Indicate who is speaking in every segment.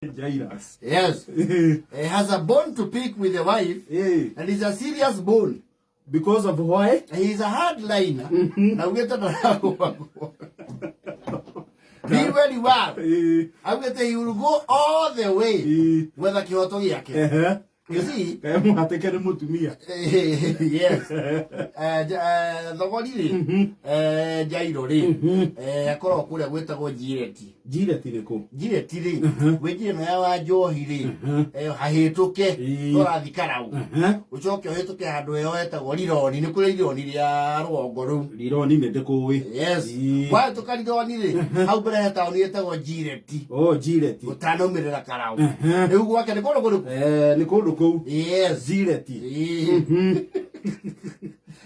Speaker 1: Jairus.
Speaker 2: Yes. Has a bone to pick with the wife and is a serious bone.
Speaker 1: Because of why?
Speaker 2: He is a hardliner. Na ugete ndaragwagwo. Be very well. Augete he will go all the way gwetha kihoto giake. You see?
Speaker 1: Kae muhatĩke nĩ mũtumia.
Speaker 2: Yes. Thogori rĩ, Jairo rĩ, akoragwo kũrĩa gwĩtagwo Jireti.
Speaker 1: Jireti nĩ kũ?
Speaker 2: Jireti rĩ, gwĩ njĩra ĩno ya Wanjohi rĩ, hahĩtũke tũrathiĩ Karau. Ũcoke ũhĩtũke handũ heho hetagwo Rironi, nĩ kũrĩ Rironi rĩa rũgongo rũu.
Speaker 1: Rironi nĩ ndĩkũĩ.
Speaker 2: Yes. Wahĩtũka Rironi rĩ, hau mbere he taũni ĩtagwo Jireti.
Speaker 1: Oh, Jireti.
Speaker 2: Ũtanaumĩrĩra Karau. Rĩu gwake nĩ kũndũ kũrĩkũ?
Speaker 1: Nĩ kũndũ kũu.
Speaker 2: Yes.
Speaker 1: Jireti.
Speaker 2: Ĩĩ.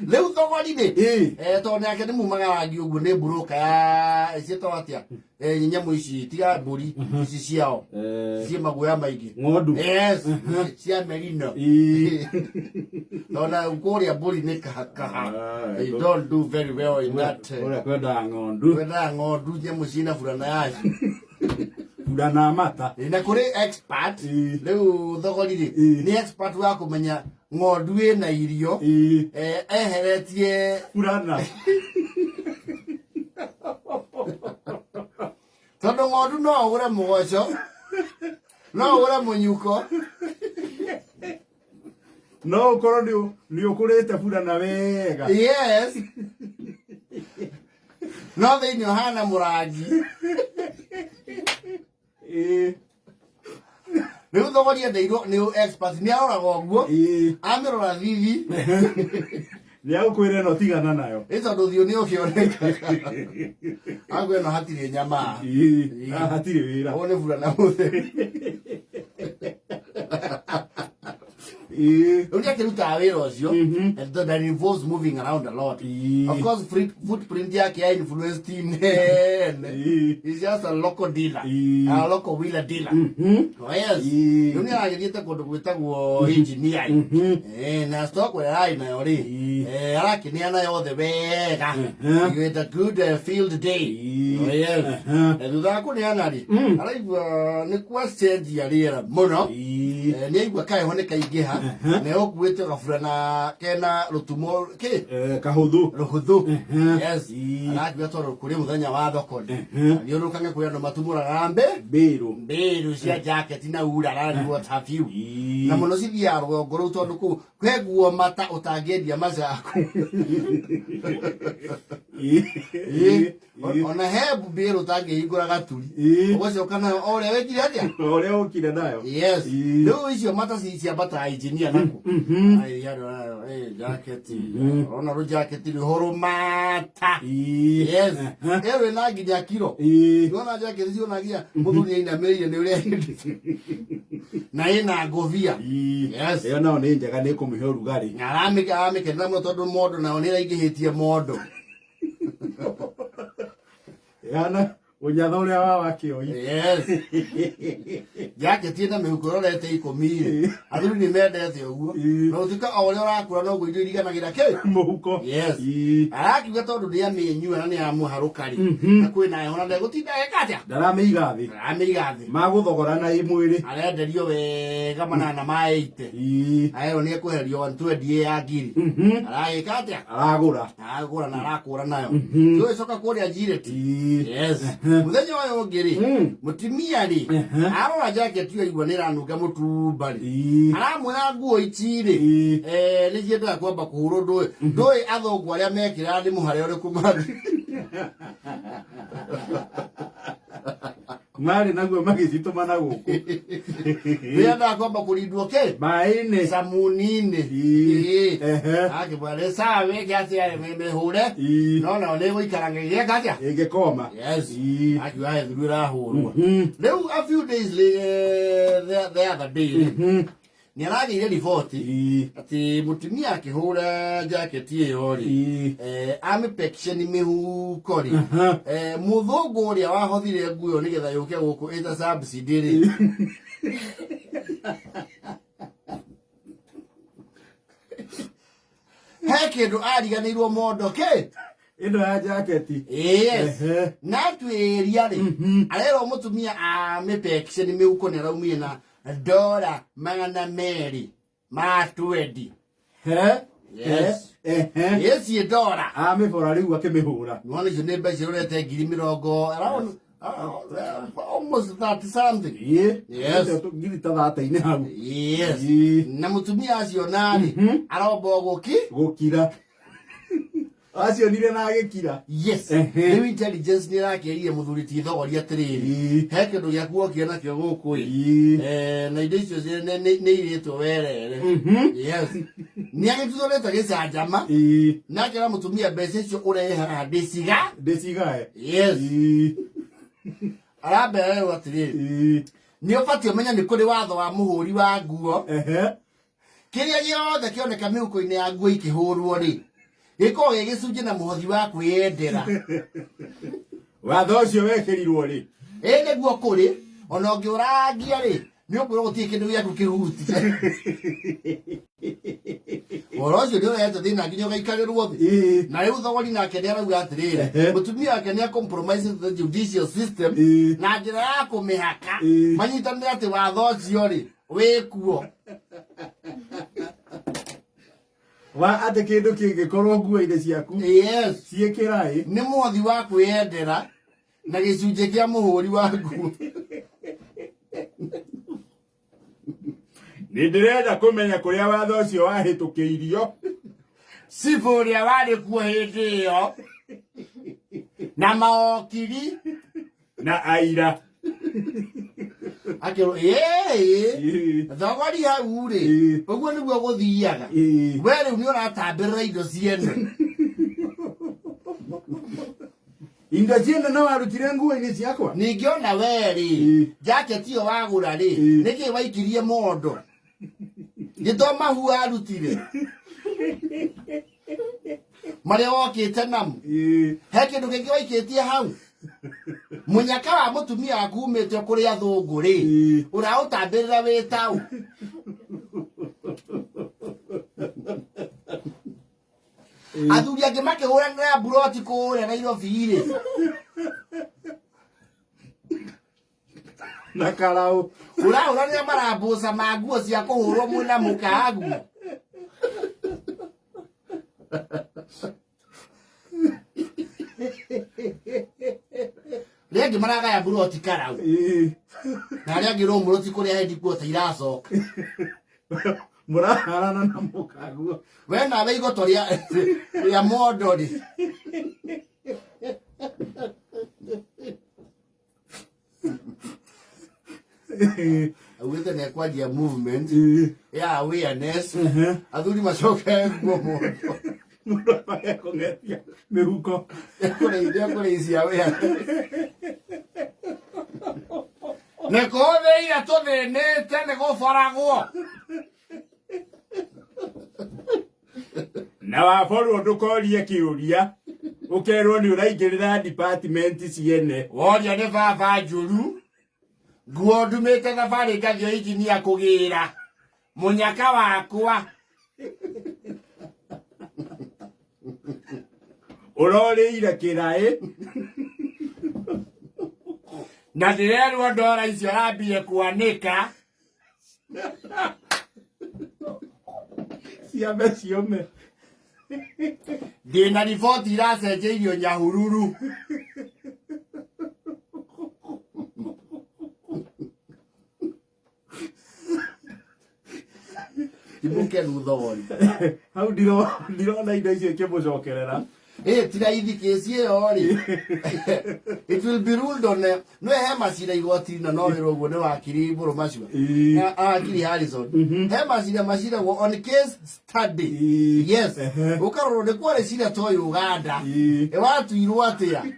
Speaker 2: Rĩu thogori rĩ, tondũ nake nĩ mumaga rangi ũguo nĩ mburũka ya ciĩtagwo atĩa? Nyamũ ici tiga mbũri ici ciao ciĩ maguoya maingĩ.
Speaker 1: Ng'ondu.
Speaker 2: Yes, cia merino. Tondũ kũrĩa mbũri nĩ kaha. They don't do very well in that.
Speaker 1: Kũrĩa kwendaga ng'ondu.
Speaker 2: Kwendaga ng'ondu nyamũ ciĩna burana yacio.
Speaker 1: Burana mata.
Speaker 2: Na kũrĩ expert, rĩu thogori rĩ, nĩ expert wa kũmenya ng'ondu ĩna irio, eheretie
Speaker 1: burana.
Speaker 2: Tondũ ng'ondu no ũgũre mũgoco, no ũgũre mũnyuko.
Speaker 1: No ũkorwo nĩ ũkũrĩte burana wega.
Speaker 2: Yes. No thĩinĩ ũhana mũrangi. Rĩu thogori endeirwo nĩ expert, nĩ aroraga ũguo. Amĩrora thithi.
Speaker 1: Nĩ agũkwĩra ĩno tigana nayo.
Speaker 2: Ĩ tondũ ũthiũ nĩ ũkĩoneka. Agwe ĩno hatirĩ nyama.
Speaker 1: Haha hatirĩ wĩra.
Speaker 2: Ũyũ nĩ burana mũtheri. Rĩu nĩ akĩrutaga wĩra ũcio. And that involves moving around a lot. Of course, footprint yake ya influence ti nene. He's just a local dealer. A local wheeler dealer. Oh, yes. Rĩu nĩ aragĩthiĩte kũndũ gwĩtagwo engineer. Na stock ĩrĩa ararĩ nayo rĩ, arakĩneana yothe wega. You had a good field day. Oh, yes. Thutha wa kũneana rĩ, araigua nĩ kwacenjia rĩera mũno. Nĩ aigua kaheho nĩ kaingĩha, na ũkuĩte gaburana kena rũtumo kĩ?
Speaker 1: Kahũthũ.
Speaker 2: Rũhũthũ. Yes. Arakiuga tondũ kũrĩ mũthenya wa thoko rĩ, athiũrũrũkange kwĩ andũ matumũraga
Speaker 1: mbĩrũ.
Speaker 2: Mbĩrũ cia jacket na urara and what have you. Na mũno cithiaga rũgongo rũu tondũ kũu kwĩ nguo mata ũtangĩendia macaku. Ona he mbĩrũ ũtangĩhingũra gaturi. Ũgũcoka nayo o ũrĩa wĩkire atĩa?
Speaker 1: O ũrĩa ũkire nayo.
Speaker 2: Yes. Rĩu icio mata ciambataga engineer naku. Ai, yaro, yaro, jacket. Ona rũ jacket rũhũrũ mata. Yes. Ĩyo ĩna nginya kiro. Nĩwona jacket icio ona nginya mũthuri ainamĩrĩire nĩ ũrĩa endete. Na ĩna ngobia. Yes.
Speaker 1: Ĩyo nayo nĩ njega, nĩ ĩkũmĩhe ũrugarĩ.
Speaker 2: Na aramĩkenera mũno tondũ mondo nayo nĩ ĩraingĩhĩtie mondo.
Speaker 1: Yana ũnyatha ũrĩa wa wakĩoi.
Speaker 2: Yes. Jacket ĩna mĩhuko ĩrorete 10 rĩ. Athuri nĩ mendete ũguo. Na ũtuĩka o ũrĩa ũrakũra noguo indo iriganagĩra kĩ?
Speaker 1: Mũhuko.
Speaker 2: Yes. Arakiuga tondũ nĩ amĩnyua na nĩ amũharũka rĩ. Na kwĩna heho na ndegũtinda eka atĩa?
Speaker 1: Ndaramĩiga thĩ.
Speaker 2: Ndaramĩiga thĩ.
Speaker 1: Magũthogora na ĩ mwĩrĩ.
Speaker 2: Arenderio wega manana ma 80. Aerwo nĩ ekweherio 120 ya ngiri. Aragĩka atĩa?
Speaker 1: Aragũra.
Speaker 2: Aragũra na arakũra nayo. Tũgĩcoka kũrĩa Jireti. Yes. Mũthenya ũyũ ũngĩ rĩ, mũtumia rĩ, arora jacket ĩyo aigua nĩ ĩranunga mũtumba rĩ. Aramwĩra nguo ici rĩ, nĩ ciendaga kwamba kũhũrwo ndũĩ. Ndũĩ athũngũ arĩa mekĩraga nĩ mũhare ũrĩkũ marĩ.
Speaker 1: Marĩ naguo magĩcitũma na gũkũ.
Speaker 2: Nĩendaga kwamba kũrindwo kĩ?
Speaker 1: Maĩ-inĩ.
Speaker 2: Camuninĩ. Akĩmwĩra nĩ sawa wĩke atĩa mĩhũre. No nao nĩ gũikara ngĩgĩka atĩa?
Speaker 1: Ĩngĩkoma.
Speaker 2: Yes. Akiuga ethuru ĩrahũrwo. Rĩu a few days the other day rĩ, nĩ aragĩire riboti atĩ mũtumia akĩhũra jaketi ĩyo rĩ, amĩpekceni mĩhuko rĩ, mũthũngũ ũrĩa wahothire nguo ĩyo nĩgetha yũke gũkũ ĩta subsidy rĩ, he kĩndũ ariganĩirwo mondo kĩ?
Speaker 1: Ĩno ya jaketi.
Speaker 2: Yes.
Speaker 1: Ehe.
Speaker 2: Na atuĩria rĩ, arerwo mũtumia amĩpekce nĩ mĩhuko nĩ araumire na ndora 220.
Speaker 1: He.
Speaker 2: Yes.
Speaker 1: Ehe.
Speaker 2: Ĩciĩ ndora.
Speaker 1: Amĩbora rĩu akĩmĩhũra.
Speaker 2: Nĩwona icio nĩ mbeca irorete ngiri mĩrongo around almost 30 something.
Speaker 1: Ĩĩ.
Speaker 2: Yes.
Speaker 1: Ngiri ta thate-inĩ hau.
Speaker 2: Yes.
Speaker 1: Ĩĩ.
Speaker 2: Na mũtumia aciona rĩ, aromba gũki.
Speaker 1: Gũkira. Acionire na agĩkira.
Speaker 2: Yes.
Speaker 1: Ehe.
Speaker 2: Rĩu intelligence nĩ ĩrakĩrire mũthuri ti thogori atĩrĩrĩ.
Speaker 1: Ĩĩ.
Speaker 2: He kĩndũ gĩaku wokire nakĩo gũkũ ĩ.
Speaker 1: Ĩĩ.
Speaker 2: Eh, na indo icio nĩ irĩtwo werere. Yes. Nĩ agĩtuthũrĩte gĩcanjama.
Speaker 1: Ĩĩ.
Speaker 2: Na akĩra mũtumia mbeca icio ũrehe haha ndĩciga.
Speaker 1: Ndĩcigae.
Speaker 2: Yes.
Speaker 1: Ĩĩ.
Speaker 2: Arambererwo atĩrĩrĩ.
Speaker 1: Ĩĩ.
Speaker 2: Nĩ ũbatiĩ ũmenye nĩ kũrĩ watho wa mũhũri wa nguo.
Speaker 1: Ehe.
Speaker 2: Kĩrĩa gĩothe kĩoneka mĩhuko-inĩ ya nguo ikĩhũrwo rĩ, gĩkoragwo gĩ gĩcunjĩ na mũhothi wa kwĩyendera.
Speaker 1: Watho ũcio wekĩrirwo rĩ?
Speaker 2: Ĩ nĩguo kũrĩ, ona ũngĩũrangia rĩ, nĩ ũkwĩrwo gũtirĩ kĩndũ gĩaku kĩhutie. Ũhoro ũcio nĩ ũrehete thĩna nginya ũgaikarĩrwo thĩ.
Speaker 1: Ĩĩ.
Speaker 2: Na rĩu thogori nake nĩ arauga atĩrĩrĩ,
Speaker 1: Ehe.
Speaker 2: mũtumia wake nĩ compromise the judicial system
Speaker 1: Ĩĩ.
Speaker 2: na njĩra ya kũmĩhaka
Speaker 1: Ĩĩ.
Speaker 2: manyitanĩre atĩ watho ũcio rĩ wĩkuo.
Speaker 1: Wa atĩ kĩndũ kĩngĩkorwo nguo-inĩ ciaku
Speaker 2: Yes.
Speaker 1: ciĩkĩra ĩ.
Speaker 2: Nĩ mũhothi wa kwĩyendera na gĩcunjĩ kĩa mũhũri wa nguo.
Speaker 1: Nĩ ndĩrenda kũmenya kũrĩa watho ũcio wahĩtũkĩirio.
Speaker 2: Cibũ ũrĩa warĩ kuo hĩndĩ ĩyo na maokiri
Speaker 1: Na aira.
Speaker 2: akĩrwo ĩĩ
Speaker 1: Ĩĩ.
Speaker 2: thogori hau rĩ
Speaker 1: Ĩĩ.
Speaker 2: ũguo nĩguo gũthiaga.
Speaker 1: Ĩĩ.
Speaker 2: We rĩu nĩ ũratambĩrĩra indo ciene.
Speaker 1: Indo ciene no warutire nguo-inĩ ciakwa.
Speaker 2: Ningĩ ona we rĩ,
Speaker 1: Ĩĩ.
Speaker 2: jaketi ĩyo wagũra rĩ,
Speaker 1: Ĩĩ.
Speaker 2: nĩkĩ waikirie mondo? Nĩ to mahu arutire marĩa wokĩte namo.
Speaker 1: Ĩĩ.
Speaker 2: He kĩndũ kĩngĩ waikĩtie hau? Mũnyaka wa mũtumia waku umĩte kũrĩ athũngũ rĩ,
Speaker 1: Ĩĩ.
Speaker 2: ũraũtambĩrĩra wĩ taũ. Athuri angĩ makĩhũranĩra mburoti kũrĩa Nairobi rĩ,
Speaker 1: Na karaũ.
Speaker 2: Ũrahũranĩra marambuca ma nguo cia kũhũrwo mwĩna mũkaguo. Arĩa angĩ maragaya mburoti karau.
Speaker 1: Ĩĩ.
Speaker 2: Na arĩa angĩ rũmũrũti kũrĩa headquarter iracoka.
Speaker 1: Mũraharana na mũkaguo.
Speaker 2: We nawe igoto rĩa mondo rĩ. Augĩte nĩ ekwanjia movement
Speaker 1: Ĩĩ.
Speaker 2: ya awareness.
Speaker 1: Ehe.
Speaker 2: Athuri macoke nguo mondo.
Speaker 1: Mũndũ abage kũng'etia mĩhuko.
Speaker 2: Ekũrĩithia awareness. Nĩ kũthĩire tũthĩnĩte nĩ gũboragwo.
Speaker 1: Na waborwo ndũkorie kĩũria. Ũkerwo nĩ ũraingĩrĩra department ciene.
Speaker 2: Woria nĩ baba njũru. Nguo ndumĩte thabarĩ ngathiĩ injinia kũgĩra. Mũnyaka wakwa.
Speaker 1: Ũrorĩire kĩraĩ.
Speaker 2: Na ndĩrerwo ndora icio arambire kwanĩka.
Speaker 1: Ciambe ciũme.
Speaker 2: Ndĩna riboti iracenjeirio Nyahururu. Ti mũkenu thogori.
Speaker 1: Hau ndirona indo icio ikĩmũcokerera.
Speaker 2: Ĩ ti raithi kĩci ĩyo rĩ. It will be ruled on no he macira igoti na no wĩrwo ũguo nĩ wakiri Mũrũmacua.
Speaker 1: Ĩĩ.
Speaker 2: Na wakiri Harrison. He macira maciragwo on case study.
Speaker 1: Ĩĩ.
Speaker 2: Yes.
Speaker 1: Ehe.
Speaker 2: Ũkarorwo nĩ kwarĩ cira ta ũyũ Uganda.
Speaker 1: Ĩĩ.
Speaker 2: Ĩ watuirwo atĩa?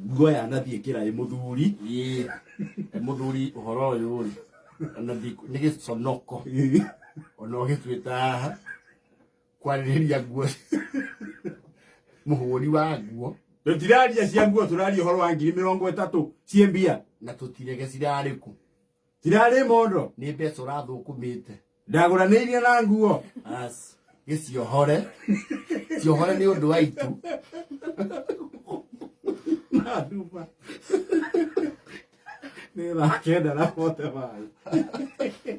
Speaker 1: Nguo yanathiĩ kĩraĩ mũthuri.
Speaker 2: Ĩĩ. Mũthuri ũhoro ũyũ rĩ, ona nĩ gĩconoko.
Speaker 1: Ĩĩ.
Speaker 2: Ona ũgĩtuĩte haha kwarĩrĩria nguo mũhũri wa nguo.
Speaker 1: Tũtiraria cia nguo, tũraria ũhoro wa 30,000 ciĩ mbia.
Speaker 2: Na tũtirege cirarĩ kũ.
Speaker 1: Cirarĩ mondo.
Speaker 2: Nĩ mbeca ũrathũkũmĩte.
Speaker 1: Ndagũranĩirie na nguo.
Speaker 2: As. Gĩciohore, ciohore nĩ ũndũ wa itu.
Speaker 1: Na nduma nĩ 9:45.